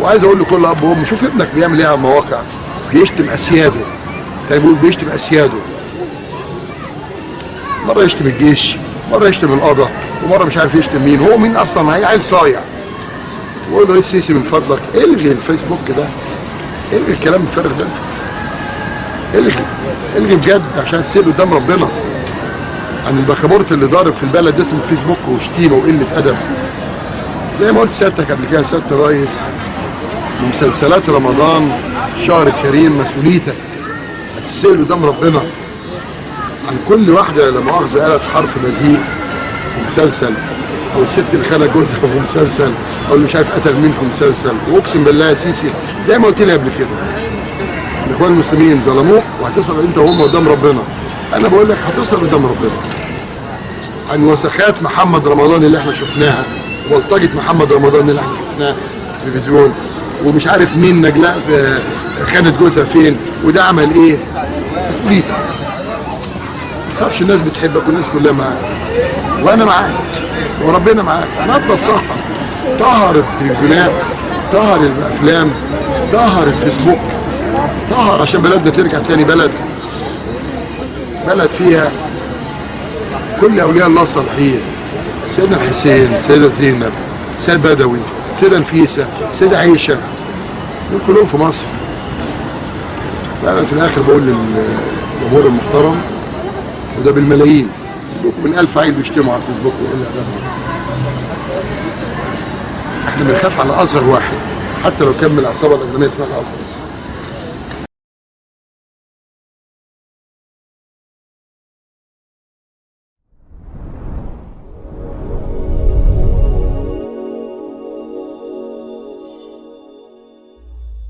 وعايز اقول لكل اب وام، شوف ابنك بيعمل ايه على المواقع، بيشتم اسياده، تاني بيقول بيشتم اسياده، مرة يشتم الجيش، مرة يشتم القضاء، ومرة مش عارف يشتم مين، هو مين اصلا؟ هي عيل صايع. وقول للرئيس السيسي من فضلك الغي الفيسبوك ده، الغي الكلام الفارغ ده، الغي الغي بجد عشان تسيب قدام ربنا عن البكابورت اللي ضارب في البلد اسمه فيسبوك وشتيمه وقلة ادب. زي ما قلت سيادتك قبل كده يا سيادة الرئيس، مسلسلات رمضان الشهر الكريم مسؤوليتك، هتسأل قدام ربنا عن كل واحدة لا مؤاخذة قالت حرف بذيء في مسلسل، او الست اللي خانت جوزها في مسلسل، او اللي مش عارف قتل مين في مسلسل. واقسم بالله يا سيسي زي ما قلت لي قبل كده، الاخوان المسلمين ظلموك وهتسأل انت وهم قدام ربنا. انا بقول لك هتسأل قدام ربنا عن وسخات محمد رمضان اللي احنا شفناها، وبلطجة محمد رمضان اللي احنا شفناها في التلفزيون، ومش عارف مين نجلاء خانت جوزها فين، وده عمل ايه. مسؤوليتك، ما تخافش، الناس بتحبك والناس كلها معاك، وانا معاك وربنا معاك. نظف، طهر، طهر التلفزيونات، طهر الافلام، طهر الفيسبوك، طهر عشان بلدنا ترجع تاني بلد، بلد فيها كل اولياء الله الصالحين، سيدنا الحسين، سيدة زينب، سيد بدوي، سيدة نفيسة، سيدة عيشة، دول كلهم في مصر. فأنا في الآخر بقول للجمهور المحترم، وده بالملايين، سيبكم من 1000 عيل بيشتموا على الفيسبوك وإلا ده، احنا بنخاف على أصغر واحد حتى لو كان من العصابة الأجنبية اسمها الألتراس.